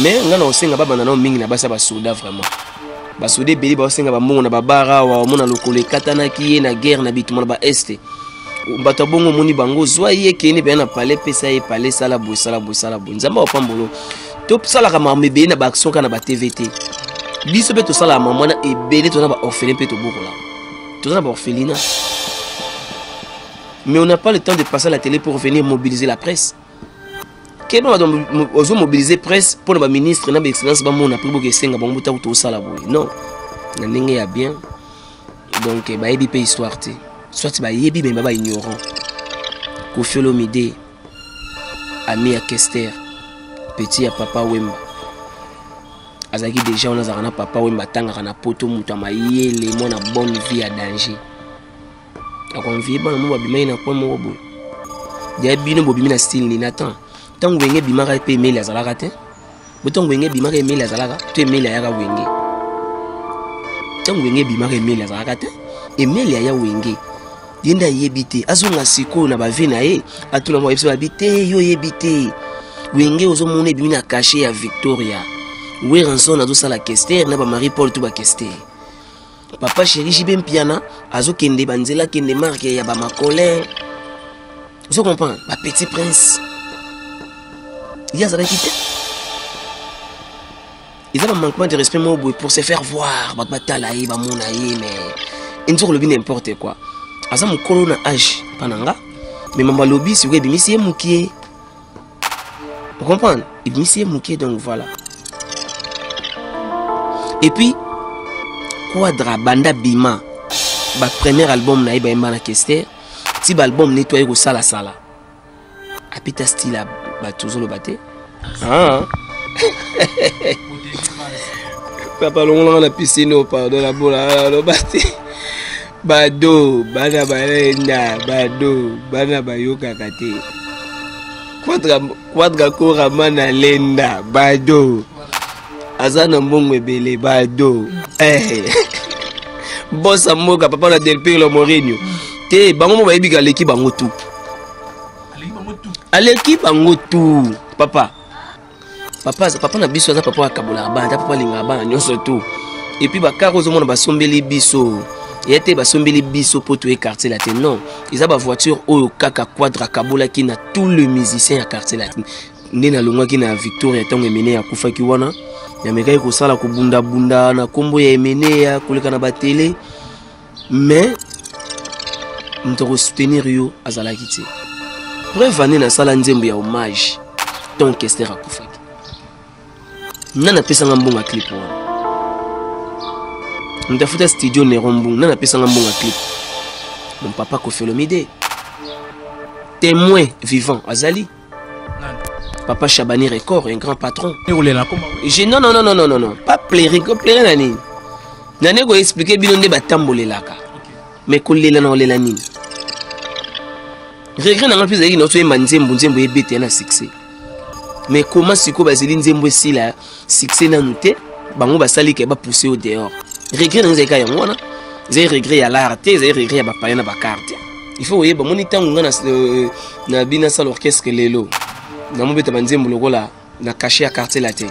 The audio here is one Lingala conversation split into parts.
Mais nga na kosenga babanda nao mingi na basi ya basoda. Vraiment, basoda ebele baosenga bambongo na babara awa. Omona lokolo ekatanaki ye na guerre na bituma na baeste. Bato ya bongo, omoni bango, zwa ye, kende mpenza na palais, pesa ye palais, sala boye, sala boye, sala boye. Nzambe apambolo. Tosalaka makambo ebele na baaction kaka na batv te. Biso mpe tosalaka makambo wana ebele. Toza na baorphelin mpe tobokola, toza na baorphelinat, mais on n'a pas le temps de passer à la télé pour venir mobiliser la presse. Keba, bato ozomobiliser presse mpona baministre na baexcellence bamona mpo boka esenga bango botako tosala boye. Non, na ndenge ya bien. Donc bayebi mpe histoire te, soit bayebi me ba baignorant. Koffi Olomide, ami ya Kester, petit ya Papa Wemba, azalaki déjà wana. Azalaka na Papa Wemba, atangaka na Poto, moto ya mayele, mwana bonne vie ya danger. Akoenvie bana mo babimaki na coin moko boye. Ya bino bobimi na style nini? Atan ntango Wenge ebimaka mpe Emeli azalaka te. Bo ntango Wenge ebimaka, Emeli azalaka to Emeli ayaka Wenge? Ntango Wenge ebimaka, Emeli azalaka te. Emeli aya Wenge, ye nde ayebi te. Azonga sikoyo na bavie na ye, atuna mo ayebisi babi te. Yo oyebi te, Wenge ozomona ebimi na cachet ya Victoria. Werrason azosala Kester na bamarie Paul to bakester. Papa Chéri JB Mpiana azokende banzela, akende marke ya bamacolin, ozo comprendre, bapetit prince. Ye azalaki te. Eza bamanquement de respect moko boye pour se faire voir, bato batala ye, bamona ye. Mais nzoko olobi n'importe quoi. Aza mokolo na age mpa na nga, mais mambo alobi sikoyo ebimisi ye mokie. Comprendre, ebimisi ye mokie. Donc voilà. Et puis Quadra, banda bima bapremier album na ye, bayemba na Kester ti baalbum neti aye kosalasala, apeta style ya bato. Ozoloba te. Ah. Papa, longolanga na piscine oyo, pardon. Nabola aloba te. Bado bana balenda, bado bana bayokaka te. Quadra, Quadra korama na lenda. Bado aza na mbongo ebele. Bado eh. Bosa mboka, papa na Delpirlo Morinho te. Bango mo bayebi ka aleki bango tu, aleki bango tu. Papa, papa, papa na biso aza papa akabolaka bana, ata papa alingaka bana nyonso tu. Et puis bakar ozomona basombeli biso ya te, basombeli biso mpo toye Quartier Latin. Non, eza bavoiture oyo kaka Quadra akabolaki na tout le musicien ya Quartier Latin. Nde nalongwaki na Victoria ntango Emene akufaki wana, namekaki kosala kobundabunda na nkombo ya Emene ya koleka na batele, mais moto akosoutenir yo azalaki te. Preuve ane nasala nzembo ya hommage ton Kester akufaki, nani apesanga mbongo ya clip wana? Moto afuta studio Neron Mbungu, nani apesanga mbongo ya clip? Mon papa Koffi Olomide, témoin vivant azali papa Chabani Record, un grand patron. Je, non, non, non, non, non, non, non, pas pleurer. Pleurer na nini? Nani koexplike bino nde batambolelaka? Mais kolela na kolela nini? Regret nanga mpe ezalaki na toyemba nzembo, nzembo ebete na succès. Mais comment sikoyo bazeli nzembo esila, succès nanu te, bango basali ke bapousse au dehors? Regret nanga ezalaki yango wana. Ezali regret ya lar te, ezali regret ya bapaya na bakar te. Il faut koyeba, moni ntango nga na bino asala orchestre lelo, namobeta banzembo lokola na cachet ya Quartier Latin.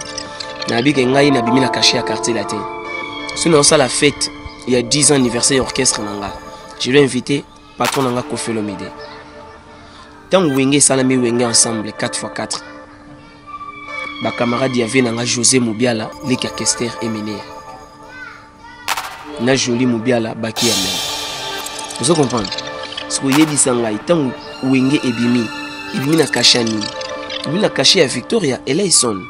Nayebi ke ngai nabimi na cachet ya Quartier Latin. Soki naosala fête ya 10 ans anniversaire ya orchestre na nga, je dois inviter patron na nga Koffi Olomide. Ntango Wenge esalami, Wenge ensemble 4 x 4, bacamarade ya ve na nga José Mobiala, leki ya Kester Emeneya, na Joli Mobiala, baki ya mene. Ozo comprendre? Soki oyebisa ngai, ntango Wenge ebimi, ebimi na cachet ya nini? Ebimi na cachet ya Victoria Eleison.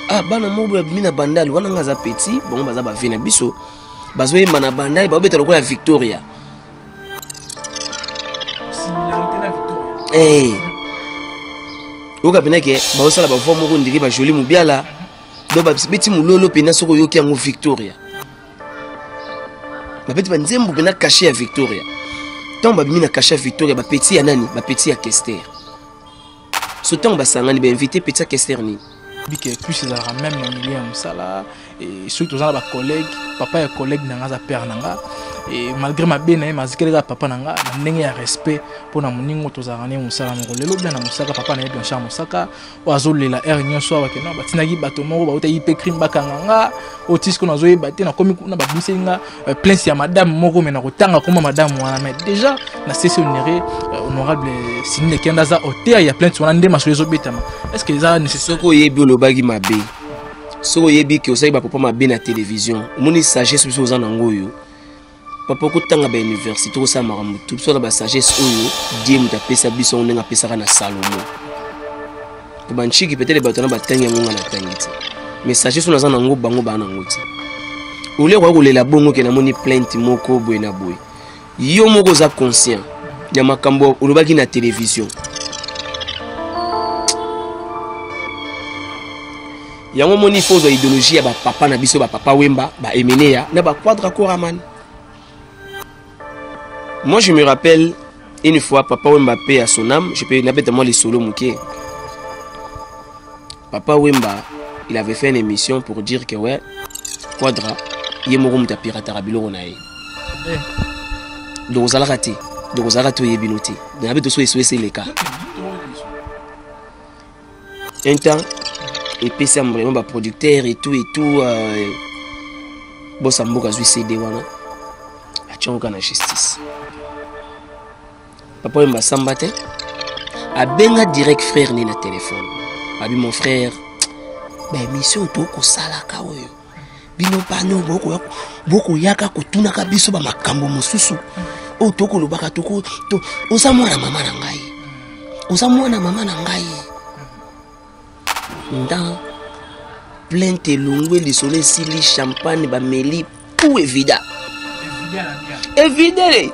Ah, bana moko boye babimi na Bandal wana, nga aza petit, bango baza bave na biso, bazoyemba na Bandal, baobeta lokola ya Victoria. Hey. Oyoka mpena ke baosala bavoi moko ndenge bajoli Mobiala. Donc babeti mololo mpena. Soki oyoki yango, Victoria, babeti banzembo mpena cachet ya Victoria. Ntango babimi na cachet ya Victoria, bapeti ya nani? Bapeti ya Kester. So ntango basangani, bainvite petit ya Kester nini? Bike plus ezalaka même na milieu ya mosala et soki toza na ba collègue, papa ya collègue na nga aza père na nga et malgré mabe na ye mazikeli kaka papa na nga na ndenge ya respect mpo na moningo tozalaka ne mosala moko. Lelo bien na mosaka papa na ye Blanchard Mosaka oyo azolela heure nyonso awa keno batindaki bato moko bautaki mpe crime bakanga nga oyo ti sikoyo nazoyeba te, nakomi kuna babimiseli nga plainte ya madame moko me nakotanga koma madame wana, mais déjà na sesi honoré honorable Cindy Le Cœur aza auteur ya plainte wana nde masolo ezobetama. Est ce que eza nécessaire? Soki oyebi olobaki mabe, soki oyebi ke osali bapapa mabe na télévision, omoni sagesse biso oza nango oyo papa okotanga bauniversité, okosala makambo tu, biso na basagesse oyo die moto apesa biso yango ndenge apesaka na Salomo po banchiki peut-être bato wana batangi yango, nga natangi te, mais sagesse oyo naza nango bango baa nango te. Olie koya kolela bongo ke namoni plainte moko boye na boye, yo moko oza conscient ya makambo olobaki na télévision yango. Omoni, fo ozwa idéologie ya bapapa na biso, bapapa Wemba, baemeneya na baquadra koraman. Moi je me rappelle une fois papa Wemba, paix à son âme, je peux nabeta moi lisolo moke. Papa Wemba, il avait fait une émission pour dire que ouais, Quadra ye moko moto apirataka biloko na ye. Donc ozalaka te, donc ozalaka te, oyebi no te, nayebi to so eso eseleka un temps epesi ya vraiment baproducteur et tout et tout. Bosa mboka azwi CD wana, atiango kaka na justice. Papa oyo basamba te, abenga direct frère ne na telefone, abi: "Mon frère, baémission tokosalaka oyo, bino bano bokoyaka kotunaka biso bamakambo mosusu oyo tokolobaka, oza mwana mama na ngai, oza mwana mama na ngai." Nda plainte elongwe, lisolo esili, champagne bameli pou evida evidele.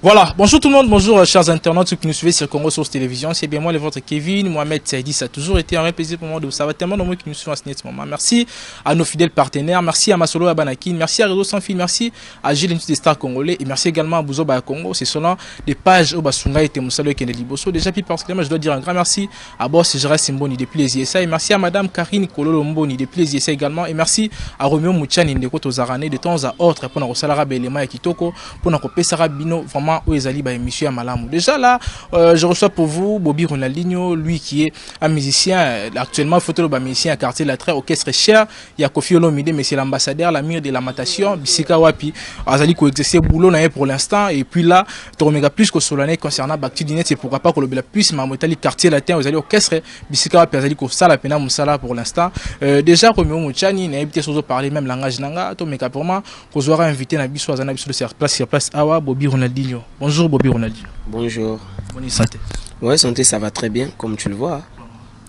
Voilà, bonjour tout le monde, bonjour chers internautes ceux qui nous suivez sur Congo Source Télévision. C'est bien moi, le vôtre Kevin, Mohamed Saidi. Ça a toujours été un vrai plaisir pour moi de vous savoir tellement nombreux qui nous suivent en ce moment. Merci à nos fidèles partenaires, merci à Masolo Abanakin, merci à Réseau Sans Fil, merci à Gilles des Stars Congolais et merci également à Bouzo Congo. C'est selon des pages au Basunga et Moussalo et Kennedy Bosso. Déjà, plus particulièrement, je dois dire un grand merci à Boss Gérard Simboni depuis les ISA et merci à Madame Karine Kololo Mboni depuis les ISA également et merci à Romeo Mouchani Ndeko Tozarane de temps à autre pour nous recevoir Belema et Kitoko pour nous kopesa bino vraiment oyo ezali ba émission ya malamu. Déjà là, je reçois pour vous Bobby Ronaldinho, lui qui est un musicien actuellement photo ba musicien à quartier Lattre, orchestre cher ya Koffi Olomide, mais c'est l'ambassadeur, l'amir de l'amatation bisika wapi azali ko exercer boulot na ye pour l'instant. Et puis là tokomeka plus kosolana concernant Bactu du net et pourquoi pas kolobela plus mamotali quartier latin ozali orchestre bisika wapi azali kosala pena mosala pour l'instant. Déjà Romeo Mouchani, nayebi te sozo parler même langage nanga, tomeka vraiment kozwaka invité na biso aza na biso sur place awa, Bobby Ronaldinho. Bonjour Bobby Ronaldinho. Bonjour. Bonne santé? Ouais, santé, ça va très bien, comme tu le vois.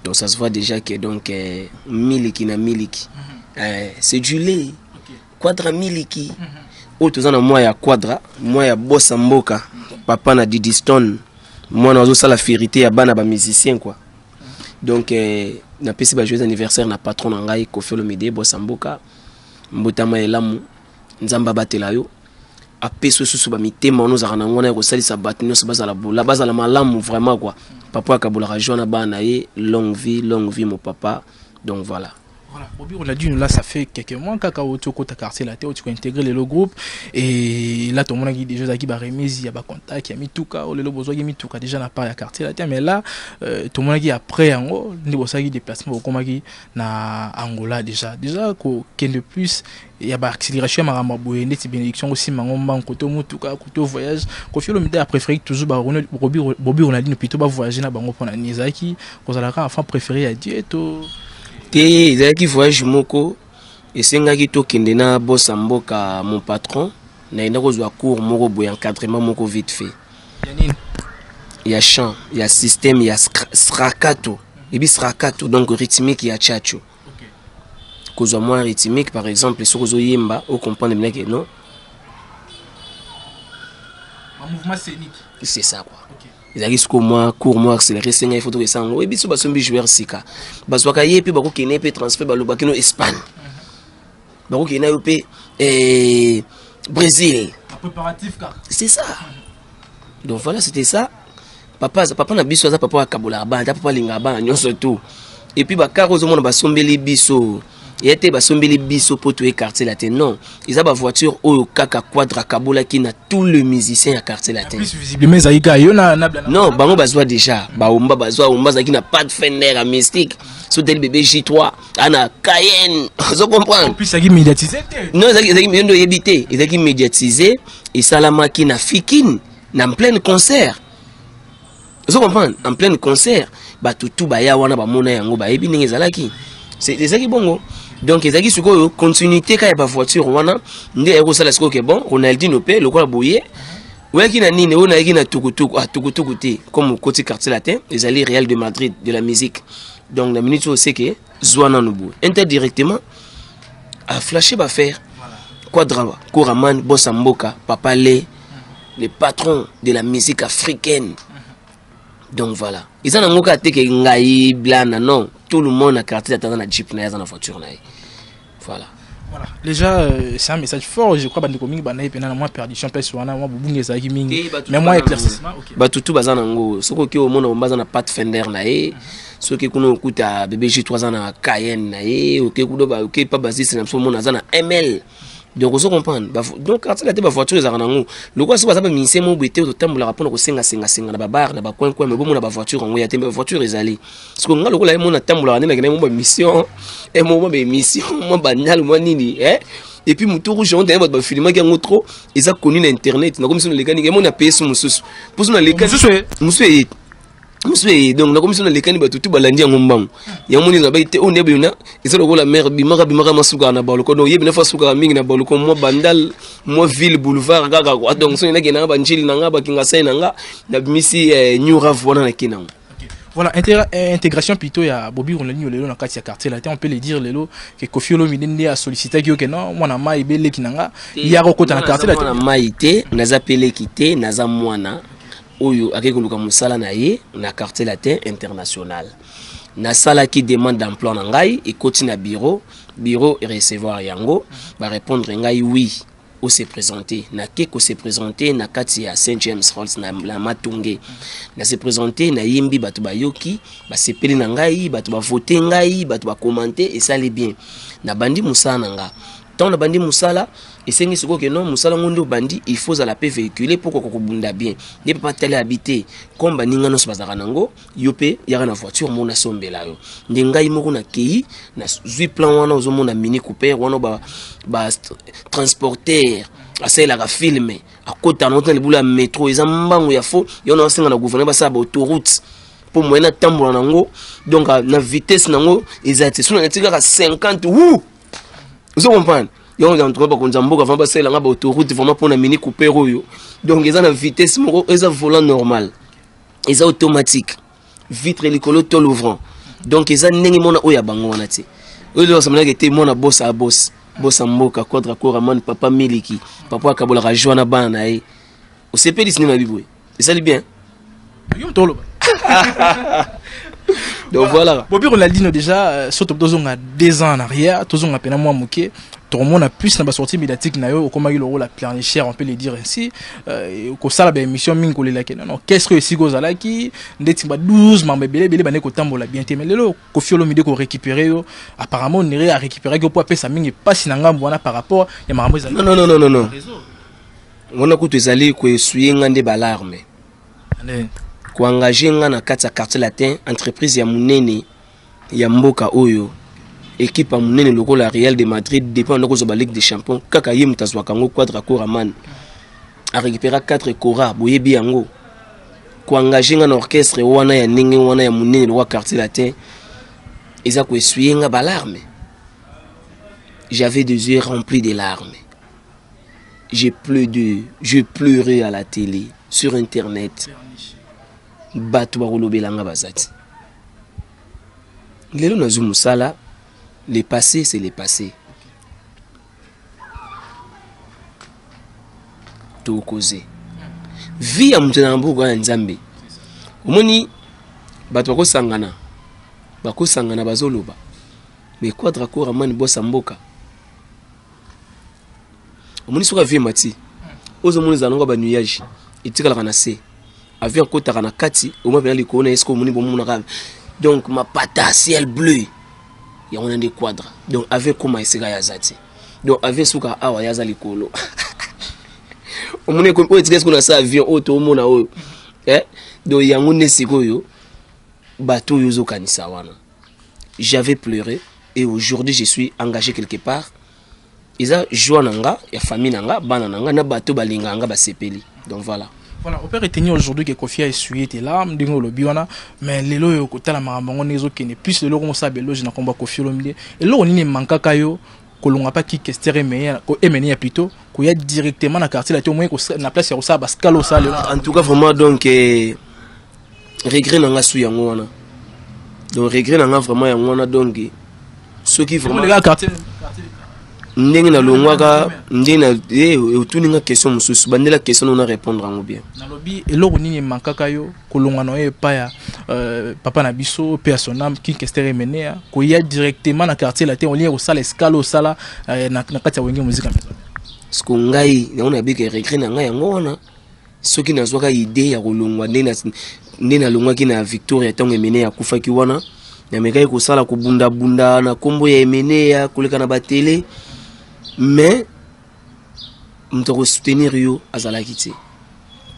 Donc ça se voit déjà que donc miliki na miliki. C'est du lait. Quadra miliki. Oyo toza na mwa ya Quadra, mwa ya bosa mboka, papa na Didi Stone, mwana azosala fierté ya bana bamusicien quoi. Donc napesi ba joyeux anniversaire na patron na ngai Koffi Olomide, bosa mboka, mbotama elamu, Nzambe abatela yo, apesi osusu bamitema wana ozalaka nango wana ya kosalisa bato nyonso bazala bola bazala malamu vraiment quoi. Papa akabolaka joie na bana na ye. Longue vie, longue vie mon papa. Donc voilà. Voilà, Bobby Ronaldinho, là, ça fait quelques mois, kaka oti okota Quartier Latin, oti intégrer le groupe. Et là, tout le monde a déjà qui ba remise, il y a ba contact, il y a mituka, o lelo bozwaki mituka déjà na part ya Quartier Latin. Mais là, tout le monde qui après yango, nde bosaki déplacement okomaki na Angola déjà. Déjà ko kende plus, il y a ba accélération ya makambo boye ndeti bénédiction aussi mango mbango koto mutuka, koto voyage. Koffi Olomide a préféré toujours ba Bobby Ronaldinho plutôt ba voyager na bango pona nini ezalaki kozalaka enfant préféré ya Dieu to te? Ezalaki voyage moko esengaki tokende na bosa mboka, mon patron nayenda kozwa cours moko boye, encadrement moko vite fait. Ya nini? Ya chant, ya système ya strakato, ebi strakato, donc rythmique ya tchatcho. Kozwa mwa rythmique, par exemple soki ozoyemba, ocomprendre bien que non. Un mouvement scénique. C'est ça quoi. Ezalaki sikoyo mwa cours mwa accéléré, esengai fo tokesa yango. Oyebi so basombi joueur sika, bazwaka ye mpe bakokende mpe transfert, balobaki no Espagne, bakokende na yo mpe Brésil. Préparatif kaka. C'est ça. Donc voilà, c'était ça. Papa, papa na biso aza papa akabolaka bana ta, papa alingaka bana nyonso tout. Et puis bacar ozomona basombeli biso ye te, basombeli biso mpo toye Quartier Latin, non, eza bavoiture oyo kaka Quadra akabolaki na tout le musicien ya Quartier Latin. Plus visiblement ezalaki kaka yo na Non, bango bazwa déjà, baomba bazwa, omba azalaki na Pathfinder ya mystique, so teli bébé J3 ana Cayenne, ozo comprendre? Plus ezalaki médiatisé te. Non, ezalaki yo nde oyebi te, ezalaki médiatisé, esalamaki na Fikine na pleine concert, ozo comprendre? En pleine concert, bato tu baya wana bamona yango, bayebi ndenge ezalaki. Ezalaki bongo. Donc ezalaki sikoyo continuité kaka ya bavoiture wana nde ayaki kosala sikoyo ke bon, Ronaldino mpe lokola boye oyaki na nini oyo nayaki na tukutuku, ah, tukutuku te, comme okoti Quartier Latin, ezali Real de Madrid de la musique. Donc na minute oyo oseke zwa nanu boye indirectement aflashe bafaire Quadra Koraman, bosa mboka, papa le patron de la musique africaine. Donc voilà, eza nango kaka te ke ngai blana, non, tout le monde na quartier aza na jeep na ye, aza na voiture na ye, voilà. Voilà. Déjà, c'est un message fort. Je crois bandeko mingi bana epena na mwa perdition mpe wana mwa bobungi ezalaki mingi. Mais moi éclaircissement, OK. Bato tu baza nango. Soki oki omona omba aza na Pathfinder na ye, soki kuna okuta bébé J3 aza na Cayenne na ye, oke kuna oke pa basiste na biso, omona aza na ML. Donc ozo comprendre, donc Quartier Latin bavoiture ezalaka nango lokola soki baza baministère moko boye te, totambolaka mpona kosengasengasenga na babar, na bacoin coin, mais bomona bavoiture yango ya te, mais bavoiture ezali. Parce que nga lokola ye mona atambolaka nde nakenda mo bamission, mo mwa baémission, mwa banal, mwa nini, et puis motu rouge yango bato bafilmaki yango trop, eza connu na internet. Nakomi so nalekani, emoni apesi mosusu mposo nalekani mosusu eye mosusu eye. Donc nakomi so nalekani, bato tu balandi yango mbangu. Yango moni nabai te oyo nde bina eza lokola mare bimaka bimaka masukaka na baloko. Donc yebi nafa asukaka mingi na baloko, mwa Bandal, mwa ville, boulevard kaka quoi. Donc soki nakende nanga banjili na nga, bakinga na nga, nabimisi new RAV wana, nake nango. Voilà, intégration plutôt ya Bobby Ronaldinho lelo na kati ya Quartier Latin, on peut le dire lelo que Koffi Olomide nde a sollicité ki que non, mwana mai beleki nanga ya kokota na Quartier Latin. Mwana mai te, naza peleki te, naza mwana oyo akei koluka mosala na ye na Quartier Latin International. Nasalaki demande d'emploi na ngai, ekoti na bureau, bureau recevoir yango, barépondre ngai oui, ose présenter. Nake kose présenter na kati ya Saint James Halls na Matonge. Na se présenter, nayembi, bato bayoki, basepeli na ngai, bato bavote ngai, bato bakomante, esali bien. Nabandi mosala na nga. Ntango nabandi mosala, esengi sikoyo ke non, mosala ngo nde obandi, il faut ozala mpe véhicule mpo koka kobunda bien. Nde papa tali abi te, comme baninga nyonso bazalaka nango, yo mpe yaka na voiture moko nasombela yo. Nde ngai moko nakei, nazwi plan wana ozomona, Mini Cooper wana, ba transporteur asalelaka film, akota nango tina libula ya métro, eza mbango ya fo yo. Na osenga na gouvernement basala ba autoroute mpo moyen natambola nango, donc na vitesse nango eza te, so nati kaka 50 wu, ozo comprendre? Yango en tout cas bakonzi ya mboka vraiment basalelanga ba autoroute vraiment mpona Mini Cooper oyo. Donc eza na vitesse moko, eza volant normal, eza automatique, vitre likolo tôle ouvrant, donc eza ndenge mona oyo ya bango wana te, oyo basamelaka te. Mwana bosa ya boss, bosa mboka, Quadra Koraman, papa miliki, papa akabolaka joie na bana na ye. Osepelisi nde mabi boye, esali bien. Yo moto oloba. Donc voilà. Bobby Ronaldinho, déjà, surtout tozonga 2 ans en arrière, tozonga pena mwa moke. Tokomona plus na basortie médiatique na yo, okomaki lokola pleurnichère, on peut le dire ainsi. Kosala baémission mingi, kolelaki non orchestre oyo esika ozalaki ndeti ba 12 mambo ebele ebele bande kotambola bien te. Mais lelo Koffi Olomide korécupérer yo, apparemment onere arécupéraki yo mpo apesa mingi mpasi na ngambo wana par rapport ya makambo ezali. Non, non, non, non, non, wana kutu ezali koessuyer nga nde balarmes. Koengager nga na kati ya Quartier Latin, entreprise ya monene ya mboka oyo, équipe ya monene lokola Real de Madrid, depuis anda kozwa Baligue des champions, kaka ye moto azwaka yango. Quadra Koraman arécupéra 4 kora, boyebi yango. Koengager nga na orchestre wana ya ndenge wana ya monene lokola Quartier Latin eza koessuyer nga balarmes. J'avais des yeux remplis de larmes, j'ai pleuré, je pleurais à la télé, sur internet. Bato bakolobela nga baza ti lelo. Nazwi mosala, le passé c'est le passé. Tokoze vie ya moto na mboka ya Nzambe. Omoni bato bakosangana, bakosangana, bazoloba, mais Quadra Koraman bosa mboka. Omoni soki avion emati, ozomona ezala nango banuage etikalaka na se. Avion akotaka na kati, omoi mpena likolo na ye. Soki omoni, bomonaka donc mapata, ciel bleu, yango na nde Quadra. Donc avion ekóma esika ye aza te. Donc avion esuka awa, ye aza likolo. Omoni oyo etika sikoyo na sa avion oyo toomona oyo, eh? Donc yango nde sikoyo bato oyo ozokanisa wana. J'avais pleuré et aujourd'hui je suis engagé quelque part. Eza joie na nga, ya famille na nga, bana na nga na bato balingaka nga basepeli. Donc voilà. Voilà, on peut retenir aujourd'hui que Koffi a essuyé tes larmes, ndenge olobi wana, mais lelo oyo kotala makambo yango ndenge ezokende, plus lelo komosala beloge na kombo ya Koffi Olomide, eloko nini emankaka yo kolonga pa ki Kester Emeneya, plutôt koya directement na Quartier Latin, omoi na place ya kosala bascale osala? En tout cas vraiment, donc regret na nga su yango wana. Donc regret na nga vraiment yango wana. Donc soki vraiment ndenge nalongwaka, ndenge na otuni nga question mosusu, bandela question na répondre yango bien. Nalobi, eloko nini emankaka yo kolongwa na yo epai ya papa na biso mpe ya son âme King Kester Emeneya, koya directement na Quartier Latin, olingi kosala escale osala na kati ya Wenge Musica Maison? Parce que ngai yango nabika, regret na ngai yango wana. Soki nazwaka idée ya kolongwa nde nalongwaki na Victoria ntango Emeneya akufaki wana, namekaki kosala kobundabunda na nkombo ya Emeneya, koleka na batele, mais moto akosoutenir yo azalaki te.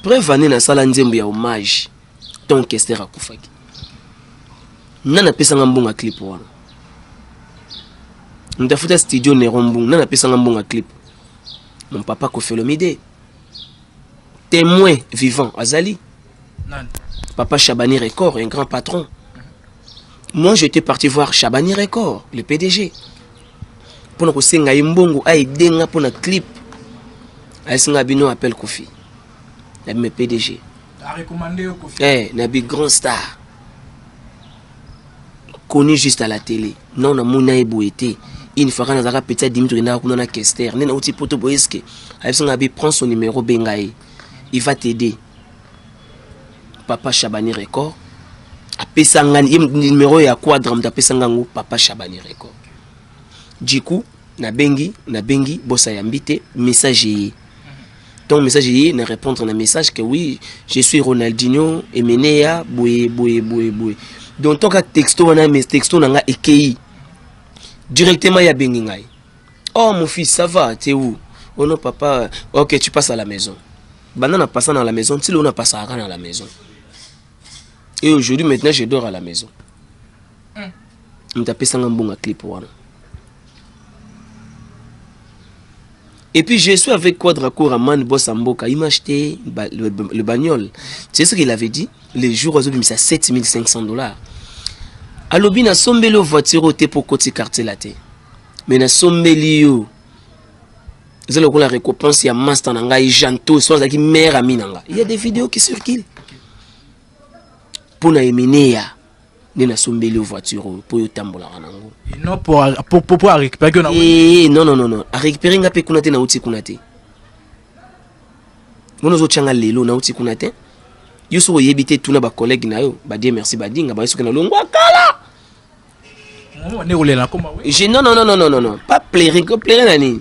Preuve ane, nasala nzembo ya hommage ntango Kester akufaki. Nani apesanga mbongo ya clip wana? Moto afuta studio Neron Mbungu. Nani apesanga mbongo ya clip? Mon papa Koffi Olomide, témoin vivant azali. Nani? Papa Chabani Record, un grand patron. Moi, j'étais parti voir Chabani Record, le PDG, mpona kosenga ye mbongo aide nga mpona clip. Ayesinga bino appel Koffi, nabi me PDG. Eh, nabi grand star connu juste à la télé. Non, namoni na ye boye te. Une fois kaka nazalaka petit, adimi, tokendaka kuna na Kester nde nauti poto boye. Eske ayebisinga abi prend son numéro, benga ye, il va t'aider. Papa Chabani Record apesanga ye numéro ya Quadra. Moto apesanga yango, papa Chabani Record. Du coup nabengi, nabengi bosa, yambi te. Message eye, donc message eye, na répondre na message que oui, je suis Ronaldinho Emeneya, boye boye boye boye. Donc toka texto wana, mais texto na nga ekei directement. Ya bengi ngai: "Oh mon fils, ça va? T'es où?" "Oh non papa." "Ok, tu passes à la maison." Banda na passa dans la maison ti lelo, na passaka dans la maison et aujourd'hui maintenant je dors à la maison. Moto apesanga mbongo clip wana. Et puis je suis avec Quadra Koraman, boss Mboka. Il m'a acheté le bagnole. Tu sais ce qu'il avait dit? Le jour où il a 7500 $. Alobi na sombeli voiture te pour koti Quartier Latin. Mais na sombeli yo. Eza lokola récompense ya master na ngai Janto, so azalaki mère ami na nga. Il y a des vidéos qui circulent. Pour na Emeneya nde nasombeli yo voiture oyo mpo oyo otambolaka nango. Non, pour récupérer na Eh, non, non, non, non, arécupérer nga mpe kuna te, nauti kuna te. Mona ozotyanga lelo, nauti kuna te. Yo soki oyebi te, tuna bacollègue na yo badie merci badinga baye soki nalongwa kala. Je, non, non, non, non, non, non, pas pleurer, ko pleurer na nini?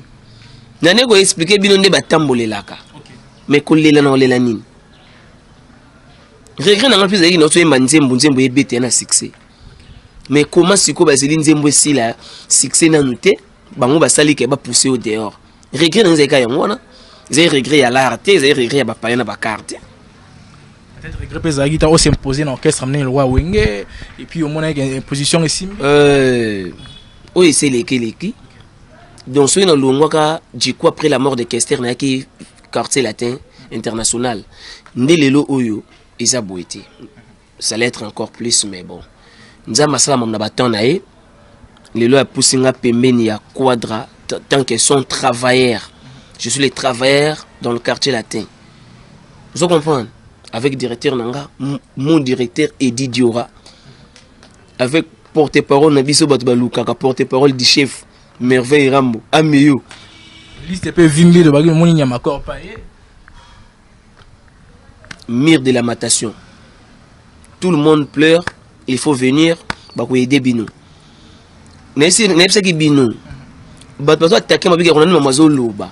Na ne ko expliquer bino nde batambolelaka. Mais kolela na kolela nini? Regret na nga mpe ezalaki na otoyemba nzembo, nzembo ebete na succès. Mais comment sikoyo bazeli nzembo esila succès nanu te, bango basali ke bapousser au dehors. Regret na nga ezalaki kaka yango wana. Ezali regret ya l'art te, ezali regret ya bapaya na bakar te. Peut-être regret mpe ezalaki ntango os'impose na orchestre monene lokola Wenge, et puis omonaki imposition esimbi. Oyo esi eleki eleki. Donc soki nalongwaka du coup après la mort de Kester, nayaki Quartier Latin International, nde lelo oyo eza boye te. Ça allait être encore plus, mais bon, Nzambe asala mamu na batemps na ye. Lelo apusi nga pembeni ya Quadra tant que son travailleur. Je suis le travailleur dans le Quartier Latin. Vous comprenez? Avec directeur nanga, mon directeur Eddy Diora, avec porte-parole na biso bato balukaka, porte-parole du chef Merveille Rambo Ameyo. Liste pe vimbi de bagi moni nyama corps pa ye. Mire de lamentation. Tout le monde pleure, il faut venir bako aider bino. Nayebisaki bino bato bazo attaquer mabiki ya konani mama azoloba.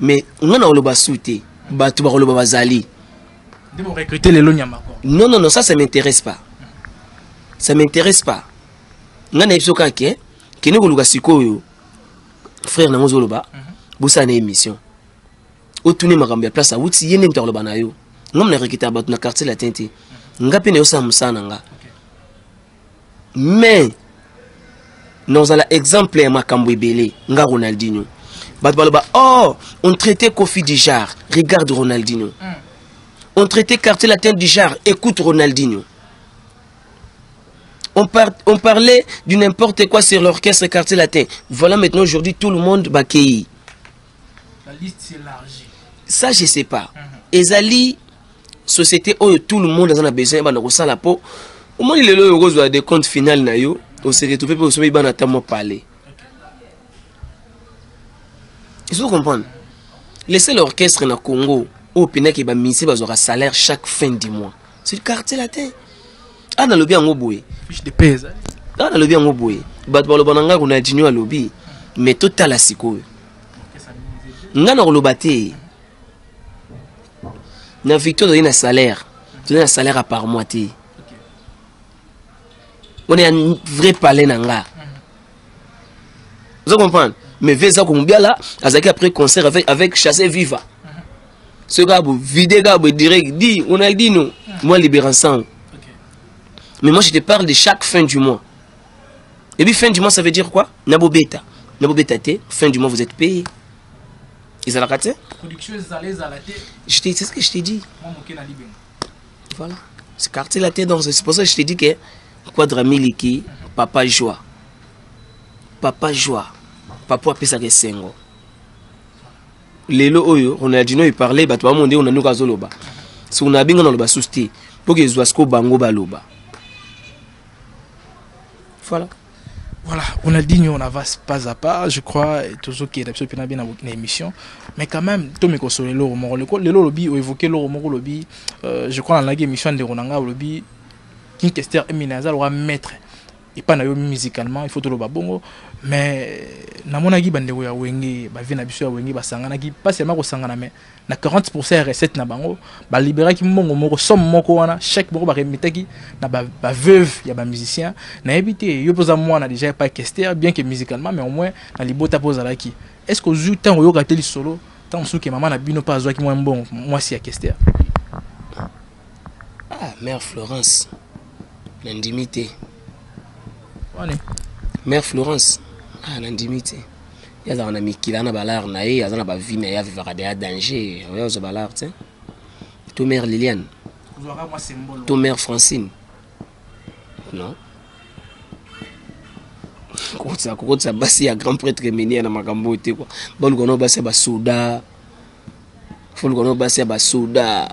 Mais nga na koloba su te, bato bakoloba bazali. Nde bo recruter lelo nyama corps. Non, non, non, ça, ça m'intéresse pas. Ça m'intéresse pas. Nga na biso kaka ke kende koluka sikoyo frère nango ozoloba, bosala na émission. Otuni makambo ya place awuti, ye nde moto akoloba na yo. Nga mona recruter bato na Quartier Latin te. Nga mpe na yosala mosala na nga. Mais nozala exemple ya makambo ebele. Nga Ronaldinho, bato baloba, oh, on traitait Koffi du genre, regarde Ronaldinho. On traitait Quartier Latin du genre, écoute Ronaldinho. On parlait du n'importe quoi sur l'orchestre Quartier Latin. Voilà maintenant aujourd'hui tout le monde bakei. La liste s'élargit. Ça je sais pas. Ezali société oyo tout le monde a besoin bana kosala po omoni lelo oyo okozwa des comptes final na yo, on se retrouve pe osombi bana ata mwa parler. Il faut comprendre. Laissez l'orchestre na Congo oyo penaki ba musiciens bazwaka salaire chaque fin du mois. C'est le Quartier Latin. Ah, nalobi yango boye. Fiche de paie, ça. Ah, nalobi yango boye. Bato baloba na ngai Ronaldinho alobi, mais totala sikoyo. Nga na koloba te. Na Victoire tozali na salaire. Tozali na salaire à par mois te. On est un vrai palais na nga. Vous comprenez? Mais Veza Kombiala, azaki après concert avec Chassé Viva. Ce gars, vous videz gars, vous direct, dit, on a dit nous, moi libère ensemble. Mais moi je te parle de chaque fin du mois. Et puis fin du mois, ça veut dire quoi? Nabo beta. Nabo beta te, fin du mois vous êtes payé. Ils ont la carte? Production, ils allaient, ils allaient. Je t'ai, c'est ce que je t'ai dit. Moi, mon Ken Ali Ben. Voilà. C'est Quartier Latin, donc c'est pour ça que je t'ai dit que Quadra Miliki, Papa Joie. Papa Joie. Papa apesa ke sengo. Lelo oyo Ronaldinho il parlait, bato ba monde on a nuka zoloba. Si on a binga na loba susti, pour que zwa sko bango baloba. Voilà. Voilà, Ronaldinho, on avance pas à pas, je crois, et tout ce qui est absolument bien dans l'émission. Mais quand même, tout mes consoles, le moro, le le lobby, ou évoquer le moro lobby, je crois dans la émission de Ronanga, lobby, King Kester et Minaza, aura maître. Et pas nayo musicalement, il faut tout le babongo. Mais, na monaki bande ya Wenge, ba vie na biso ya Wenge, ba sangana ki, pas seulement ko sangana, mais na 40% ya recette na bango, ba libéra ki mbongo moko, somme moko wana, chaque moko ba remetaki na ba veuve ya ba musicien. Na yebi te, yo poza mwana déjà pas Kester, bien que musicalement, mais au moins na libota poza laki. Est-ce que ozu tango yoka teli solo, tango suke mama na bino pas azwaki mwa mbongo, mwasi ya Kester? Ah, mère Florence, na ndimi te. Wane. Mère Florence, ah, na ndimi te. Ye azalaka na mikila na balare na ye, aza na ba vie na ye, avivaka deya danger. Oyo azo balare te. To mère Liliane. Ozwaka mwa sembolo. To mère Francine. Non. Kokotisa, kokotisa basi ya grand prêtre Menia na makambo te quoi. Baluka no basi ya basoda. Foluka no basi ya basoda.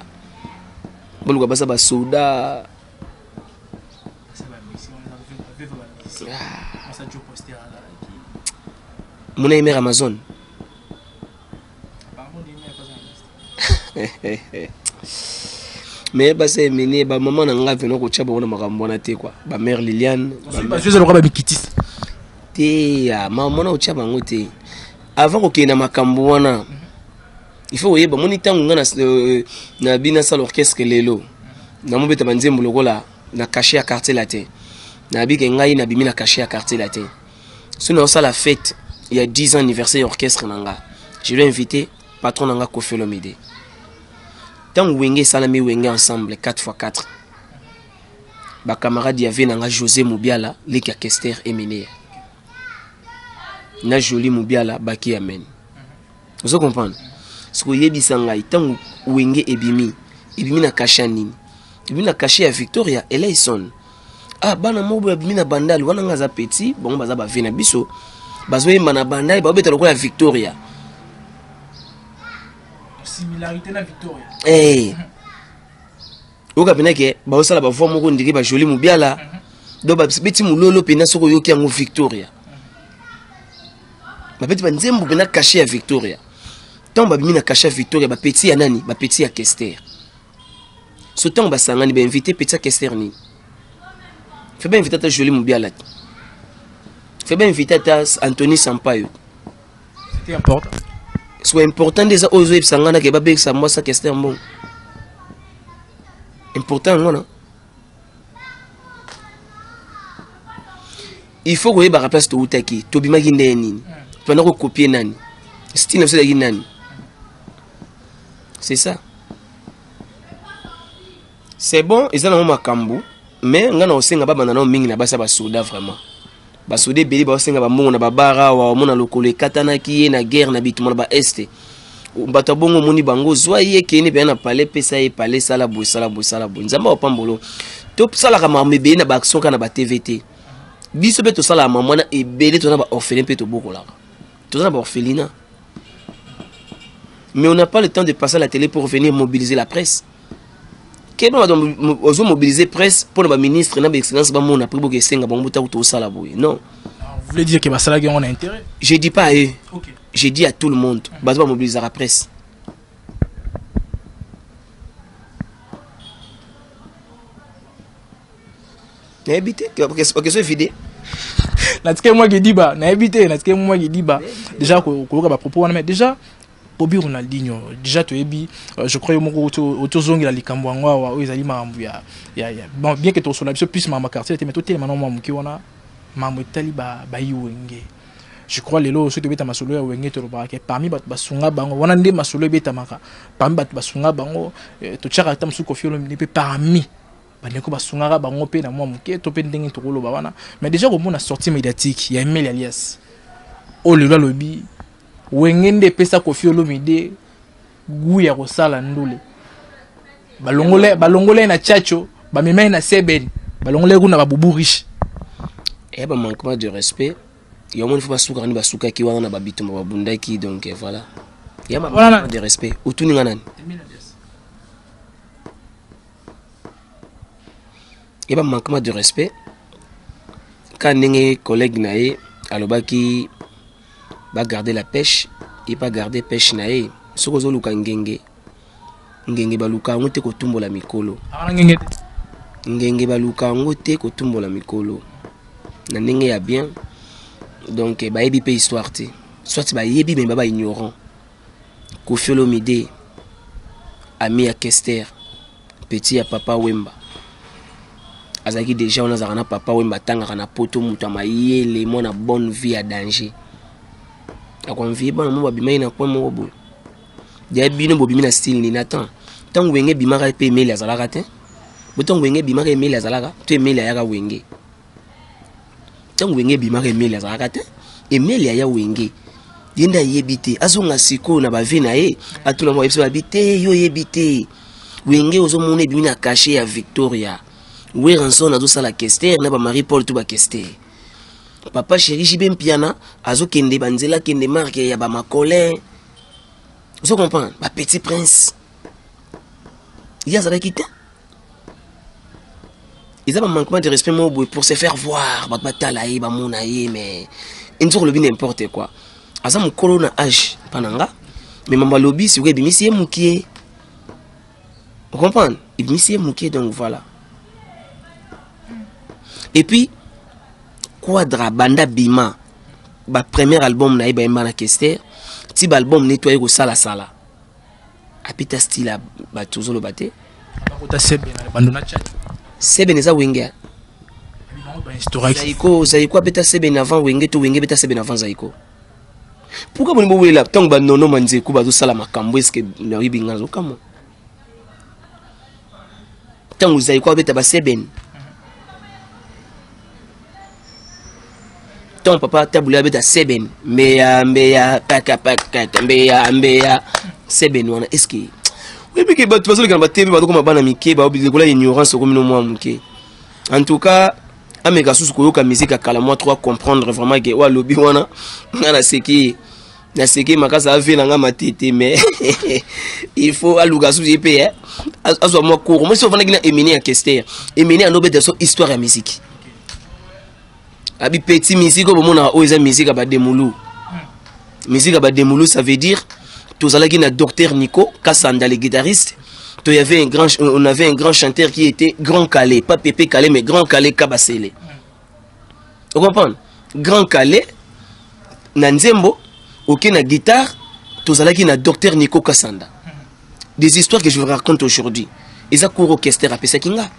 Baluka basi ya basoda. Mona mère Amazon. Mais basi ya Emene, ba maman na nga vena kotia bango na makambo wana te quoi. Ba mère Liliane, ba Ba joueurs lokola ba mikitisi. Te, ah, mama otya bango te. Avant kokende na makambo wana, il faut koyeba moni ntango nga na bina sala orchestre lelo, namobeta banzembo lokola na cachet ya Quartier Latin. Nayebike ngai nabimi na cachet ya Quartier Latin. Soki naosala fête ya 10 ans anniversaire ya orchestre na nga, je dois inviter patron na nga Koffi Olomide. Ntango Wenge esalami, Wenge ensemble 4x4, bacamarade ya ve na nga José Mobiala, leki ya Kester Emeneya na Joli Mobiala, baki ya men. Ozo comprendre? Soki oyebisa ngai, ntango Wenge ebimi, ebimi na cachet ya nini? Ebimi na cachet ya Victoria Eleison. Ah, bana moko boye babimi na Bandal wana, nga aza petit, bango baza bave na biso, bazoyemba na Bandal, baobeta lokola ya Victoria. Similarité na Victoria. Eh. Oyoka mpena ke baosala bavoi moko ndenge bajoli Mobiala, donc babeti mololo mpena. Soki oyoki yango, Victoria, babeti banzembo mpena cachet ya Victoria. Ntango babimi na cachet ya Victoria, bapeti ya nani? Bapeti ya Kester. So ntango basangani, bainvite petit ya Kester nini? Fe bainvite ata Joli Mobiala te, fe bainvite ata Anthony Sampayo. C'était important. So important nde eza oyo ozoyebisa ngai nake babekisa mwasi ya Kester mbongo. Important yango wana. Il faut koyebaka place toutaki, tobimaki ndenge nini, tobanda kokopie nani, style na biso ezalaki nani. C'est ça, c'est bon. Eza nango makambo, mais ngai na kosenga babanda nao mingi na basi ya basoda. Vraiment, basoda ebele baosenga bambongo na babara awa. Omona lokolo ekatanaki ye na guerre na bitumba na baeste. Bato ya bongo, omoni bango, zwa ye, kende mpenza na palais, pesa ye palais, sala boye, sala boye, sala boye. Nzambe apambolo. Tosalaka makambo ebele na baaction kaka na batv te. Biso mpe tosalaka makambo wana ebele. Toza na baorphelin mpe tobokolaka, toza na baorphelinat, mais on n'a pas le temps de passer à la télé pour venir mobiliser la presse. Keba, bato ozomobiliser presse mpona baministre na baexcellence bamona, après boke esenga bango botako tosala boye. Non. Vous voulez dire que basalaki yango na intérêt? Je dis pas à eux. Je dis à tout le monde, bato bamobilisaka presse. Nayebi te, question evide. Natike mwa kidiba, nayebi te, natike mwa kidiba. Déjà koyoka bapropos wana, mais déjà Bobi Ronaldinho, déjà toyebi, je crois yo moko otozongela likambo yango awa oyo ezali makambo ya bon, bien que tosola biso plus makambo ya quartier te, mais totelema na mwa moke wana, makambo etali bayi Wenge. Je crois lelo soki tobeta masolo ya Wenge, tolobaka ke parmi bato basunga bango wana nde masolo ebetamaka. Parmi bato basunga bango, totiaka ata mosusu Koffi Olomide mpe parmi bandeko basungaka bango mpe na mwa moke to mpe ndenge tokoloba wana. Mais déjà komona sortie médiatique ya Emel Alias oyo lelo alobi Wenge nde epesa Koffi Olomide goût ya kosala ndule, balongola ye na Tchatcho, bamema ye na Sebene, balongola ye kuna babubu riche. Eya bamanquement de respect. Yango moni fo basukaka nde basukaki wana na babitumba babundaki. Donc voilà, ya manquement de respect. Otuni nga nani? Ya bamanquement de respect ka ndenge collègue na ye alobaki bagarde la pêche, ye mpe agarde pêche na ye. Soki ozoluka ngenge, ngenge baluka yango te kotumbola mikolo. Ngenge baluka yango te kotumbola mikolo na ndenge ya bien. Donc bayebi mpe histoire te, soit bayebi me ba baignorant. Koffi Olomide, ami ya Kester, petit ya Papa Wemba, azalaki déjà wana, azalaka na Papa Wemba, atangaka na Poto, moto ya mayele, mwana bonne vie ya danger. Akoenvie bana mo babimaki na coin moko boye. Ya bino bobimi na style nini? Atan ntango Wenge ebimaka mpe Emeli azalaka te. Bo ntango Wenge ebimaka, Emeli azalaka to Emeli ayaka Wenge? Ntango Wenge ebimaka, Emeli azalaka te. Emeli aya Wenge, ye nde ayebi te. Azonga sikoyo na bavie na ye, atuna mo ayebisi babi te. Yo oyebi te, Wenge ozomona ebimi na cachet ya Victoria. Werrason azosala Kester na bamarie Paul to bakester, Papa Chéri JB Mpiana azokende banzela, akende marke ya bamacolin. Ozo comprendre? Bapetit prince, ye azalaki te. Eza bamanquement de respect moko boye pour se faire voir, bato batala ye, bamona ye. Mais nzoko olobi n'importe quoi. Aza mokolo na age mpa na nga, mais mambo alobi sikoyo ebimisi ye mokie. Ocomprendre? Ebimisi ye mokie. Donc voilà. Et puis Quadra banda bima. Ba premier album na ye bayemba na Kester, ti ba album ne to aye kosala sala. Apita style ya bato ozoloba te. Bakota seben na bando na chat. Seben eza Wenge. Bango ba instauraki. Zaiko, Zaiko abeta seben avant Wenge to Wenge ebeta seben avant Zaiko. Pourquoi boni bowela ntango banono manzeku bazosala makambo eske nayebi nga nazokamwa ntango Zaiko abeta baseben, ntango papa Tabule abeta seben, mbeya mbeya kaka kaka mbeya mbeya seben wana, eske oyebi ke bato bazoleka na batv, bazokoma bana mike, baolekola ignorance okomi no mwa moke. En tout cas, ameka susu koyoka musique ya kala mwa trop, comprendre vraiment ke oyo alobi wana, nga naseki, naseki makasi ave na nga matete, mais il faut aluka susu ye mpe azwa mwa cours. Moi si ofandaki na Emene ya Kester, Emene andobeta so histoire ya musique, abi petit musique oyo bomonaka oyo eza musique ya bademulu, musique ya bademulu. Ça veut dire tozalaki na docteur Nico Kasanda le guitariste, to y avait un grand, on avait un grand chanteur qui était Grand Calais, pas Pépé Calais mais Grand Calais Kabasele. Vous comprenez? Grand Calais na nzembo, ok, na guitare tozalaki na docteur Nico Kasanda. Des histoires que je vous raconte aujourd'hui, eza cours orchestre apesaki nga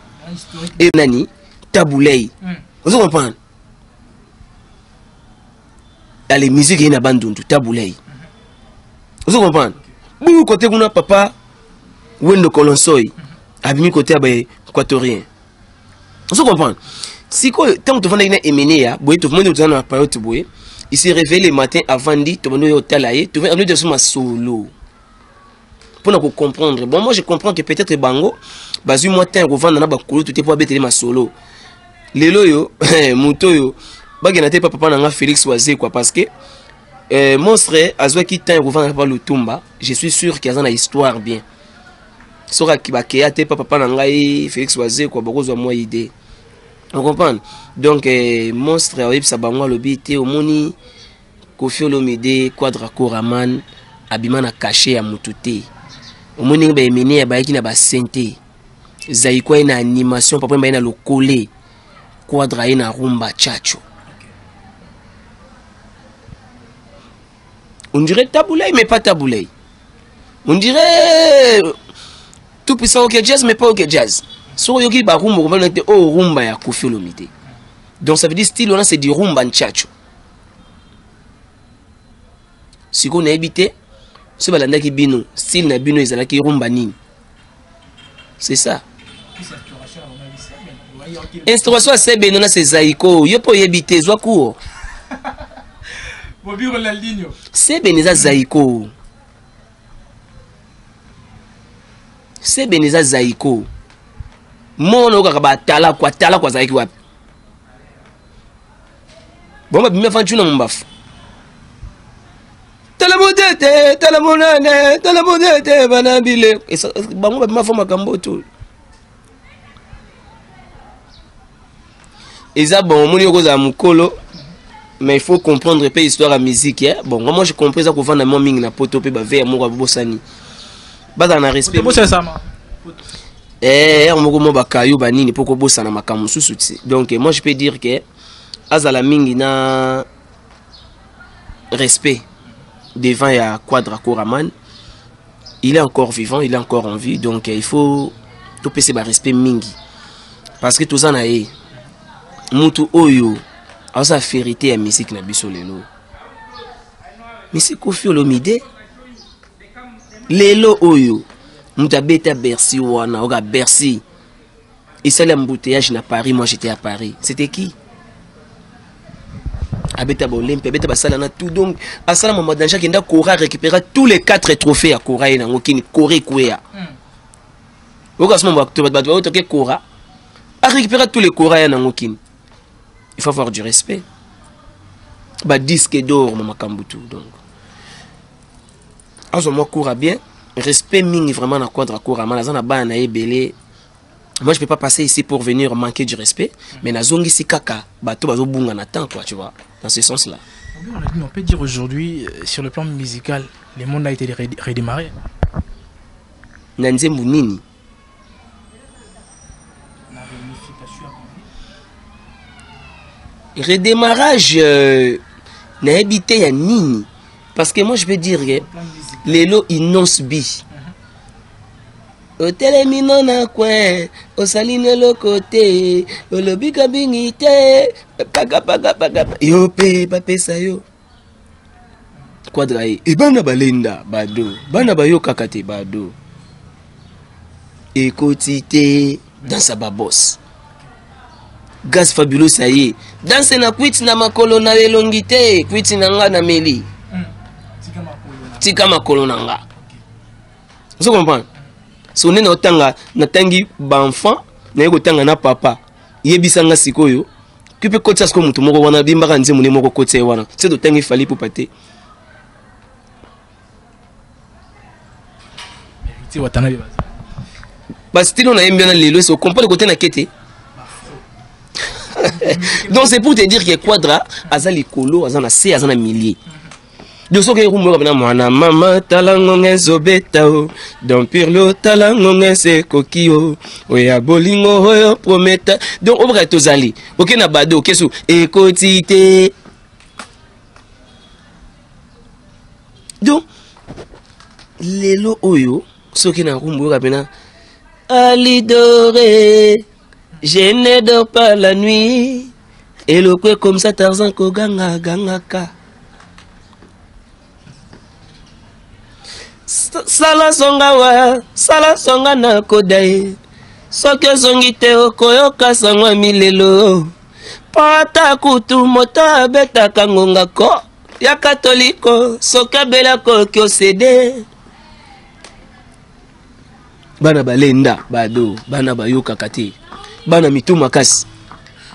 e nani Tabulei. Ozo comprendre? Allez, musique ye na Bandundu, Tabulei, ozo comprendre? Bu côté kuna, papa Wendo Kolonsoy abimi côté ya baéquatorien. Ozo comprendre? Sikoyo ntango tovandaki na Emeneya boye, tovandi, toza na période boye, il s'est réveillé le matin, avandi, tobandi oyo otala ye, tovandi toso masolo mpona kocomprendre. Bon, moi je comprends que peut-être bango bazwi mwa temps ya kovanda na bakulutu te mpo abetele masolo. Lelo oyo moto oyo bakenda te pa papa na nga Félix Wazekwa, parce que monstre azwaki temps ya kovanda na papa Lutumba. Je suis sûr ke aza na histoire bien. Soki bakeya te pa papa na ngai Félix Wazekwa, bakozwa mwa idée. On comprendre? Donc monstre ayebisa bango, alobi te omoni Kofi Olomide, Quadra Koraman abima na cachet ya motu te. Omoni ndenge baemene ya bayaki na basente, Zaiko ye na animation, papa baye na lokole, Quadra ye na rumba chacho. On dirait Taboulay mais pas Taboulay, on dirait tout puissant OK Jazz mais pas OK Jazz. Soki oyoki barumba, okomona te oyo rumba ya Kofi Olomide. Donc ça veut dire style wana, c'est du rumba nchacho. Sikoyo nayebi te soki balandaki bino, style na bino ezalaki rumba nini? C'est ça, instauration ya sebeno na sezaiko. Yo mpo oyebi te, zwa cours. Sebene eza Zaiko, sebene eza Zaiko. Mona okaka batalako, atalako azalaki wapi? Bon, babimi afa ntuna mombafu, tala motete, tala monene, tala motete, bana bile bango babima fo makambo to eza. Bon, omoni okozala mokolo, mais il faut comprendre mpe histoire ya musique, eh? Bon, moi je comprends, eza kovanda mwa mingi na poto mpe bave ya moko abobosani, bazala na respect ere moko mwa bakayo banini mpo kobosana makambo mosusu ti. Donc moi je peux dire que azala mingi na respect devant ya Quadra Koraman. Il est encore vivant, il est encore en vie, donc il faut topesa barespect mingi parce que toza na ye mutu oyo aza fierté ya musique na biso lelo. Misi Kofi Olomide lelo oyo, moto abeta Bercy wana, oka Bercy esali embouteillage na Paris, moi j'étais à Paris, c'était qui? Abeta baOlympia, abeta basala na tout. Donc asala mama danger, akenda Kora, récupéra tous les quatre trophées ya Kora ye nango kini Kora ekweya. Oka soma bato bato baotoke Kora, arécupéra tous les Kora ya nango kini. Il faut avoir du respect. Badisque d'or ma makambo tout. Donc azwa mwa cours bien, respect mingi vraiment na Quadra Koraman. Aza na bana na ye ebele. Moi je peux pas passer ici pour venir manquer du respect, mais nazongisi kaka bato bazobunga na temps, quoi, tu vois, dans ce sens là. On peut dire aujourd'hui, sur le plan musical, le monde a été redémarré. Na nzembo nini? La réunification. Redémarrage. Nayebi te ya nini. Parce que moi je peux dire que lelo Innoss'B. Otelemi no na coin, osali neloko te, olobi ka mingi te, paka paka paka, yo pe bapesa yo. Quadra ye, e bana balenda bado, bana bayokaka te bado. Ekoti te dansa ba boss. Gaz Fabulous aye, danse na kwiti na makolo na elongi te, kwiti na nga na meli. Tika makolo na nga. Ozo comprendre? So nde naotanga, natangi ba enfant, naye kotanga na papa. Yebisa nga sikoyo, ki pe kotisa sikoyo moto moko wana, bimbaka nzembo ne moko kotisa ye wana. Se totangi Fally Ipupa te. Ba style na yembi wana lelo, so comprendre côté na kete. Donc c'est pour te dire que Quadra aza likolo, aza na se, aza na milieu. Donc soki ekumbu yoka pena mwana mama tala ngonga ezobeta o Don Pirlo tala ngonga esekoki o oya bolingo oyo prometa. Donc obaka tozali oke na bado oke su ekoti te. Donc lelo oyo soki na rumbu yoka pena Alidore je ne dors pas la nuit eloko ekomisa Tarzan koganga gangaka. Sala zonga wa, sala zonga na koda ye. Soki ozongi te okoyoka sango ya milelo. Pata kutu moto abetaka ngonga ko ya katoliko soki abelaka oki osede. Bana balenda bado, bana bayokaka te, bana mitu makasi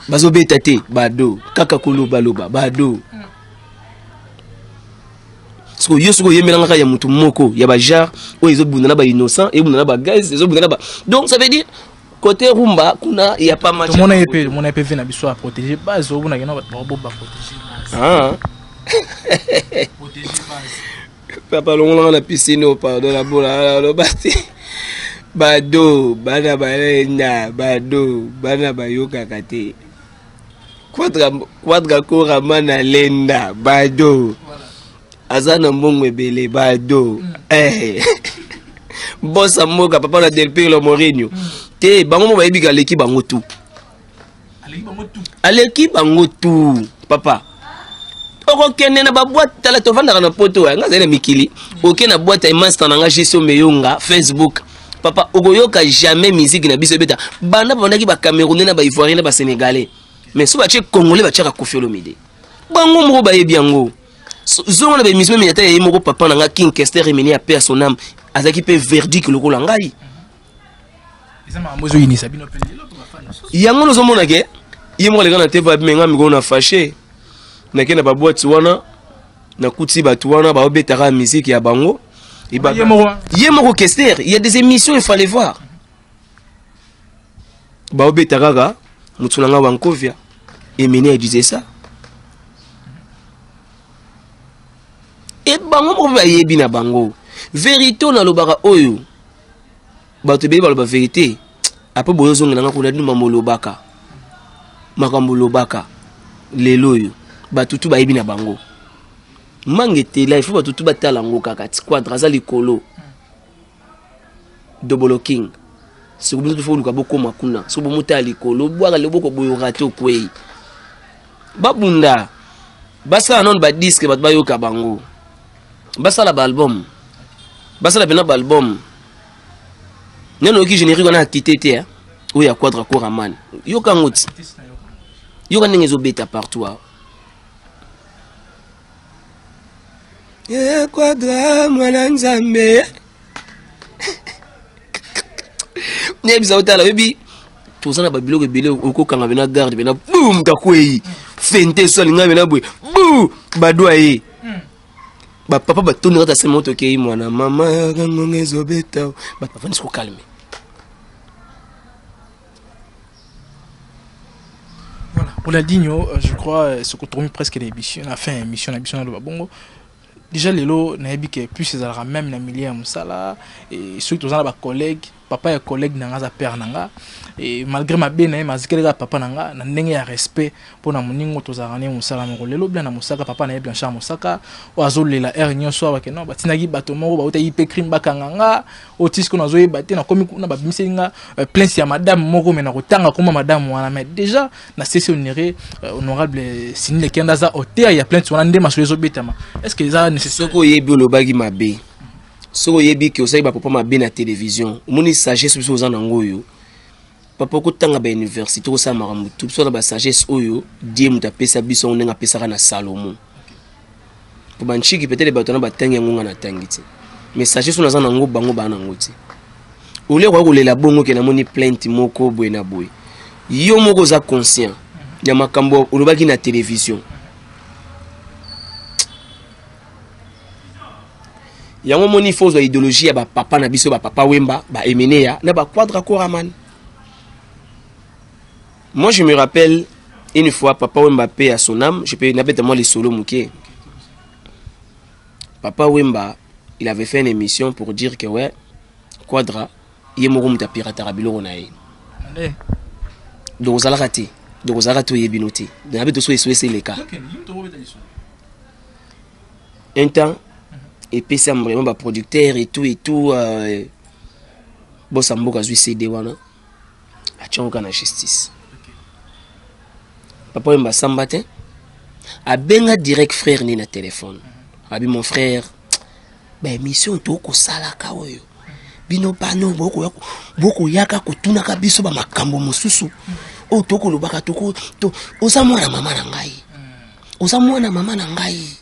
bazobeta te bado, kaka kolobaloba bado. Siko yo siko oyembelanga kaka ya motu moko ya ba genre oyo ezobunda na ba innocent, ezobunda na ba gaz, ezobunda na ba, donc ça veut dire côté rumba kuna il y a pas match. Mona yepe, mona yepe vena biso à protéger base obuna kena ba ba protéger base. Ah. Protéger base. Papa longolanga na piscine oh, pardon na bola loba te. Bado bana balenda bado bana bayokaka te. Quadra quadra kora mana lenda bado. Aza na mbongo ebele bado. Eh. Bossa mboka papa na Del Pirlo Mourinho. Te bango mo bayebi ka leki bango tout. Aleki bango tout. Aleki bango tout papa. Okokende na ba boîte tala tovandaka na poto ya nga zali na mikili. Oke na boîte ya master na nga Giso Meyonga Facebook. Papa okoyoka jamais musique na biso ebeta. Banda bandaki ba Camerounais na ba Ivoiriens na ba Sénégalais. Mais so batie Congolais batiaka Koffi Olomide. Bango moko bayebi yango. Zongo na ba émission mais ata ye moko papa na nga King Kester Emeni a paix à son âme. Azaki pe verdict lokola ngai. Eza makambo ezoyinisa bino pe lelo pe bafani mosusu. Yango nozomona ke ye moko aleka na te va menga mikolo na fâché. Nake na ba boîte wana nakuti bato wana baobetaka musique ya bango. Et ba- Ye moko. Ye moko Kester, il y a des émissions il fallait voir. Baobeta kaka mutu na nga Wankovia. Emene disait ça. Et bango moko bayebi na bango. Vérité on alobaka oyo. Bato ebele baloba vérité. Après boyo zonga nga kuna duma molobaka. Makambo lobaka. Lelo oyo bato tu bayebi na bango. Mangetela, il faut bato tu batala ngo kaka ti quadra aza likolo. Dobolo King. Soki bino faut luka bokoma kuna. Soki bomota likolo, bwaka loboko boyo raté okwei. Babunda. Basala non ba disque bato bayoka bango. Basala ba album. Basala pena ba album. Nano oki générique wana akite te, hein. Oyo ya Quadra Koraman. Yoka ngoti. Yoka ndenge ezobeta partout awa. Eh, Quadra mwana Nzambe. Nayebisa otala, oyebi toza na babiloko ebele okokanga bena garde bena boum kakwei. Fente so alinga bena boye. Boum badwa ye. Ba papa ba tondi kata sema moto kei mwana mama ngonga ezobeta. Ba papa nisi ko calmer. Voilà, Ronaldinho, je crois, ce qu'on tourne presque l'émission, la fin émission, la mission de Bongo. Déjà, lelo, nayebi que plus ezalaka même na milieu ya mosala, et ceux qui ont ba collègues, Papa ya collègue na nga aza père na nga et malgré mabe na ye, mazikeli kaka papa na nga na ndenge ya respect mpo na moningo tozalaka ne mosala moko. Lelo bia na Mosaka, papa na ye Blanchard Mosaka oyo azolela heure nyonso awa ke non, batindaki bato moko bautaki mpe crime, bakanga nga oyo tisiko nazoyeba te. Nakomi kuna, babimiseli nga plainte ya madame moko, me nakotanga koma madame wana. Mais déjà na cc honoré, honorable Cindy Le Cœur aza auteur ya plainte wana, nde masolo ezobetama. Est ce que eza nécessaire? Soki oyebi olobaki mabe, soki oyebi ke osali bapapa mabe na télévision, omoni sagesse biso oza nango oyo, papa, okotanga bauniversité, okosala makambo tu. Biso na basagesse oyo die moto apesa biso yango ndenge apesaka na Salomo, po banchiki peut-être bato wana batangi yango, nga natangi te, mais sagesse oyo naza nango, bango baa nango te. Olia koya kolela bongo ke namoni plainte moko boye na boye, yo moko oza conscient ya makambo olobaki na télévision. Yango moni, faut ozwa idéologie ya bapapa na biso, bapapa Wemba, baemeneya na baquadra Koraman. Moi, je me rappelle une fois, papa Wemba, paix à son âme, je peux nabeta moi les solos moke. Papa Wemba, il avait fait une émission pour dire que ouais, Quadra ye moko moto apirataka biloko na ye. Donc ozalaka te, donc ozalaka te, oyebi no te. Nayebi to so eso eseleka un temps, epesi vraiment baproducteur et tout et tout. Bosa mboka azwi CD wana, atiango kaka na justice. Papa Wemba asamba te, abenga direct frère ni na téléphone, abi: "Mon frère, baémission tokosalaka oyo, bino bano bokoyaka kotunaka biso bamakambo mosusu oyo tokolobaka. Oza mwana mama na ngai, oza mwana mama na ngai."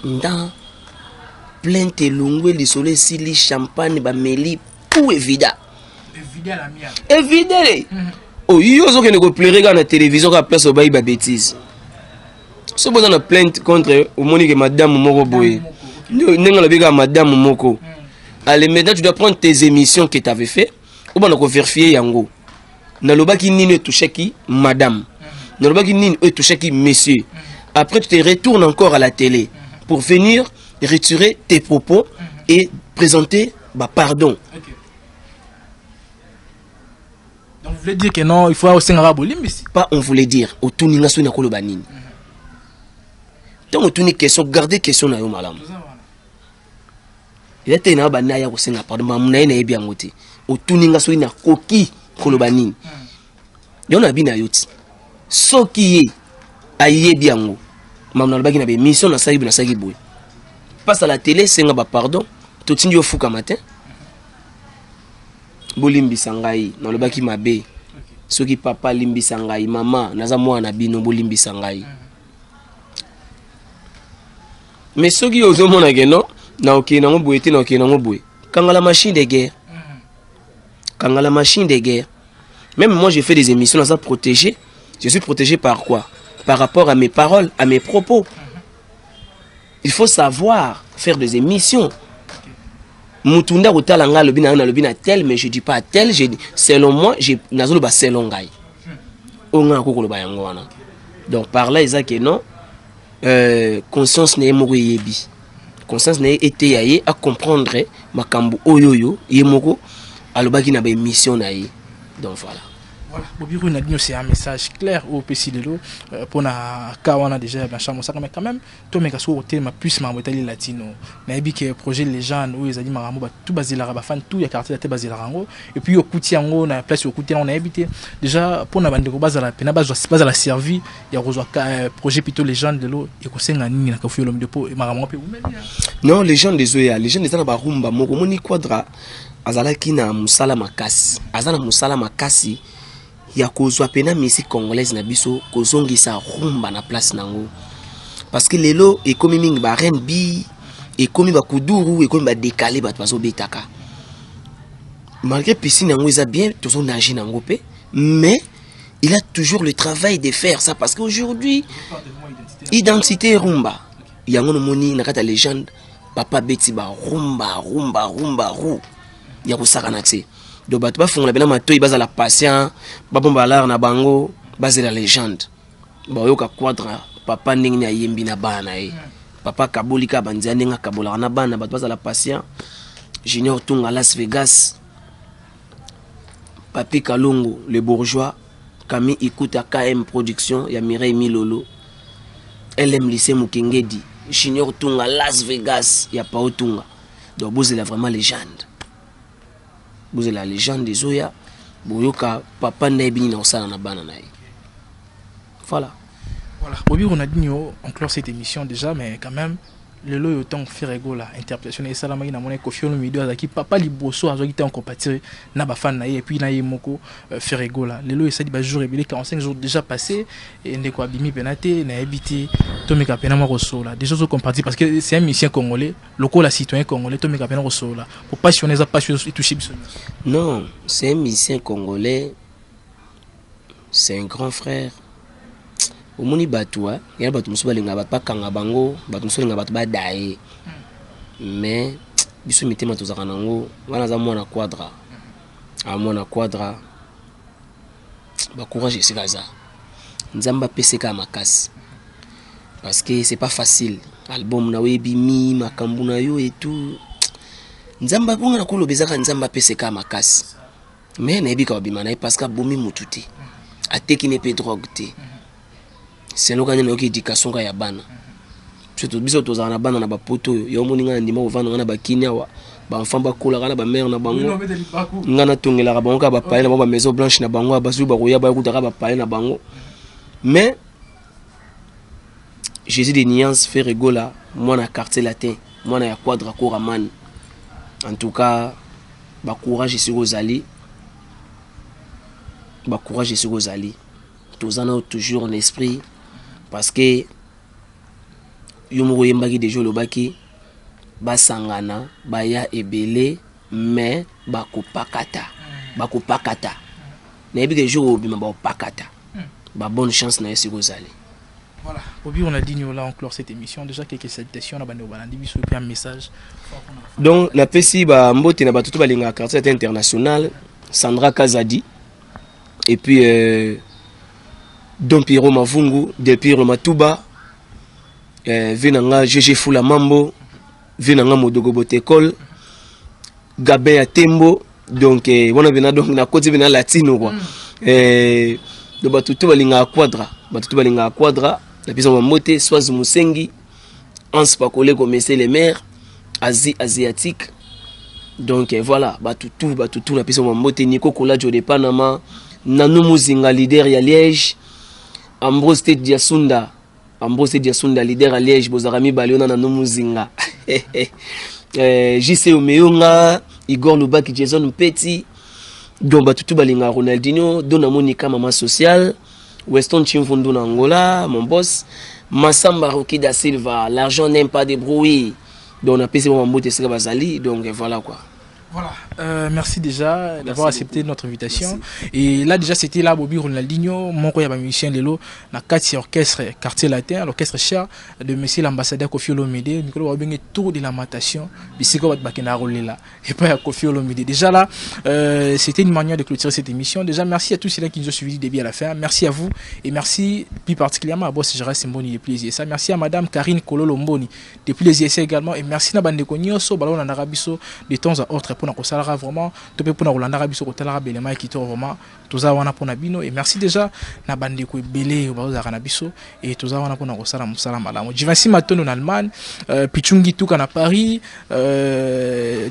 Nda plainte elongwe, lisolo esili, champagne bameli, pou evida evidele. Oyo ozokende kopleurer kaka na télévision, kaka place obayi babêtise. So boza na plainte contre, omoni ke madame moko boye, ndenge alobi kaka madame moko. Allez, maintenant tu dois prendre tes émissions que tu avais fait, obanda kovérifier yango: nalobaki nini etouchaki madame, nalobaki nini oyo etouchaki monsieur. Après, tu te retournes encore à la télé pour venir retirer tes propos et présenter bah, pardon. Okay. Donc vous voulez dire que non, il faut osenga bolimbisi? Pas on voulait dire, otuni nga soki nakoloba nini. Ntango otuni question, garde question na yo malamu. Eza te na banda ya kosenga pardon, mamu na ye nayebi yango te. Otuni nga soki nakoki koloba nini, yango nabi na yo ti soki ye ayebi yango. Mamu nalobaki na baémission, nasalaki boye, nasalaki boye, passe à la télé, senga bapardon. Totindi yo fukama te, bolimbisa ngai, nalobaki mabe. Soki papa alimbisa ngai, mama, naza mwana na bino, bolimbisa ngai. Mais soki ozomona ke non, na okende nango boye te, na okende nango boye, kanga la machine de guerre, kanga la machine de guerre. Même moi, j'ai fait des émissions, naza protégé. Je suis protégé par quoi? Par rapport à mes paroles, à mes propos. Il faut savoir faire des émissions. Mutu nde akotala ngai, alobi na ngai, nalobi na tel, mais je dis pas à tel, je dis selon moi, nazoloba selon ngai, oyo ngai nakoki koloba yango wana. Donc par là eza ke non, conscience na ye moko eyebi, conscience na ye eteya ye acomprendre makambo oyo oyo ye moko alobaki na baémission na ye. Donc voilà. Voilà, Bobi Rui, c'est un message clair au PC Lelo pour na cas wana déjà ya Blanchard Mosaka, mais quand même tomeka soki kotelema plus makambo etali Latino. Nayebi ke projet Légende oyo ezali makambo bato bazelaka, bafan tout ya quartier te bazelaka yango, et puis okuti yango na place okuti yango, nayebi te déjà mpona bandeko bazala pena bazala servi ya kozwa projet plutôt Légende lelo, ekosenga nini na Koffi Olomide mpo makambo mpe umeli? Non, Légende ezoya. Légende eza na barumba moko. Omoni, Quadra azalaki na mosala makasi, aza na mosala makasi ya kozwa pena musique congolaise na biso, kozongisa rumba na place nango, parce que lelo ekomi mingi ba R&B, ekomi bakuduru, ekomi badécalé, bato bazobetaka. Malgré piscine yango eza bien, tozonage nango mpe, mais il a toujours le travail de faire ça, parce qu'aujourd'hui identité rumba yango nomoni na kati ya Légende. Papa beti barumba, rumba, rumba, ru ya kosakana te. Donc bato bafongola bena matoi, bazala patient, babomba lar na bango, bazela Légende, bayoka Quadra papa ndenge nini ayembi na bana na ye. Papa akaboli kaka banzela ndenge akabolaka na bana. Bato bazala patient, Junior Tunga Las Vegas, Papi Kalongo le bourgeois, Camille Ikuta KM Production ya Mireille Milolo, LM Lycée Mukengedi, Junior Tunga Las Vegas ya Pao Tunga. Donc bozela vraiment légende. Bozela légende ezoya boyoka papa nde ayebi nini akosala na bana na ye. Voilà. Voilà. Bobby Ronaldinho, on clore cette émission déjà, mais quand même, lelo oyo ntango Ferre Gola interpellation na ye esalamaki, namoni Koffi Olomide azalaki papa liboso azwaki ntango compatir na bafan na ye et puis na ye moko Ferre Gola. Lelo esali bajour ebele, 45 jours déjà passé, e ndeko abimi mpena te. Nayebi te, tomeka mpena mwa kosola déjà, ozocompatir parce que c'est un musicien congolais, lokola citoyen congolais, tomeka mpena kosola po pasi wana eza pasi etouche biso nyonso. Non, c'est un musicien congolais, c'est un grand frère. Omoni bato ya bato mosusu balingaka bato bakanga bango, bato mosusu balingaka bato badaye, mais biso mitema tozalaka nango wana. Aza mwana quadra, a mwana quadra, bacourage esika aza, Nzambe apesi kaka makasi, parce que c'est pas facile. Album na yo ebimi, makambo na yo et tout, Nzambe abonga na koloba ezaka Nzambe apesi kaka makasi. Mais nayebi ka babima na ye, parce que abomi mutu te, ateki ne mpe drogue te. Selon kani nayoki éducation kaka ya bana, biso tozala na bana na bapoto oyo. Yo omoni ngai na ndima kovanda ngai na bakini awa, baenfant bakolaka na bamare na bango, ngai natongelaka bango kaka bapalais na bango, bamaison blanche na bango. Bazwi bakoya, bayakutaka bapalais na bango. Mais Jésus de Nuance, Ferre Gola, mwana Quartier Latin, mwana ya Quadra Koraman, en tout cas bacourage esika ozali, bacourage esika ozali, toza na toujours en esprit, parce que yo moko oyembaki déjà, olobaki basangana baya ebele, mais bakopakata, bakopakata. Nayebi ke jour obima, bakopakata. Ba bonne chance na yo esika ozali. Voilà. Bobby Ronaldinho, là, on clore cette émission. Déjà, quelques salutations, on a et puis un message. Donc, napesi ba mbote na bato to balingaka Quartier International, Sandra Kazadi, et puis Don Piero Mavungu, Del Piero Matuba, ve na nga GG Fula Mambo, ve na nga Modogo Botekol, Gabin ya Tembo, donc wana bena donc nakoti bena latino quoi. Donc bato to balingaka quadra, bato to balingaka quadra, napesa bambote. Swaz Musengi, Hans Pakoleko, monsieur le maire, Asie asiatique. Donc voilà, bato tout, bato tout, napesa bambote. Nico Kolajo de Panama, Nanu Muzinga, leader ya Liège, Ambrose Tete Diasunda, Ambrose Tete Diasunda, leader ya Liège, bozalaka mibale wana, Nanu Muzinga, JC Omeyonga, Igor Lubaki, Jason Mpeti. Donc bato tu balingaka Ronaldinho, Dona Monica, mama sociale, Weston Chimvundu na Angola, mon boss Massamba Roki da Silva, l'argent n'aime pas de bruit. Donc napesi bango mbote esika bazali. Donc voilà quoi. Voilà, merci déjà d'avoir accepté notre invitation. Merci. Et là déjà c'était là Bobby Ronaldinho, mon ya musicien lelo na kati orchestre Quartier Latin, l'orchestre cher de monsieur l'ambassadeur Koffi Olomide, Nicolas Wabenge, tour de lamentation, bisiko bat bakenda rolela et pas à Koffi Olomide. Déjà là, c'était une manière de clôturer cette émission. Déjà merci à tous ceux qui nous ont suivis du début à la fin. Merci à vous et merci plus particulièrement à Boss Gérard Simboni depuis les USA. Merci à madame Karine Kololo Mboni depuis les USA également et merci na bandeko nyonso balona na biso de temps à autre pour na kosalaka vraiment to pe pour na kolandaka biso, kotalaka belema kitoko, vraiment toza wana mpona bino. Et merci déjà na bandeko ebele oyo bazozalaka na biso et toza wana mpona kosala mosala malamu. Jivansi Matondo na Allemagne, Pichungi Tuka na Paris,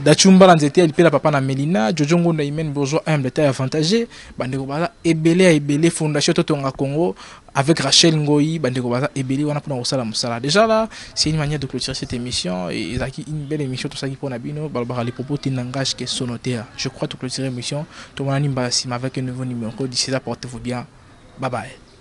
Dachumbala nzete ya lipela, papa na Melina Jojo Ngonda, Imen Bourgeois humble, taille avantagé, bandeko baza ebele ya ebele, Fondation Totonga Congo avec Rachel Ngoyi, bandeko baza ebele wana mpona kosala mosala. Déjà là, c'est une manière de clôturer cette émission et ezalaki une belle émission tosalaki mpona bino. Balobaka les propos te n'engage que son auteur. Je crois to clôturer émission, tomonani mbala nsima avec un nouveau numéro. D'ici là, portez-vous bien, bye bye.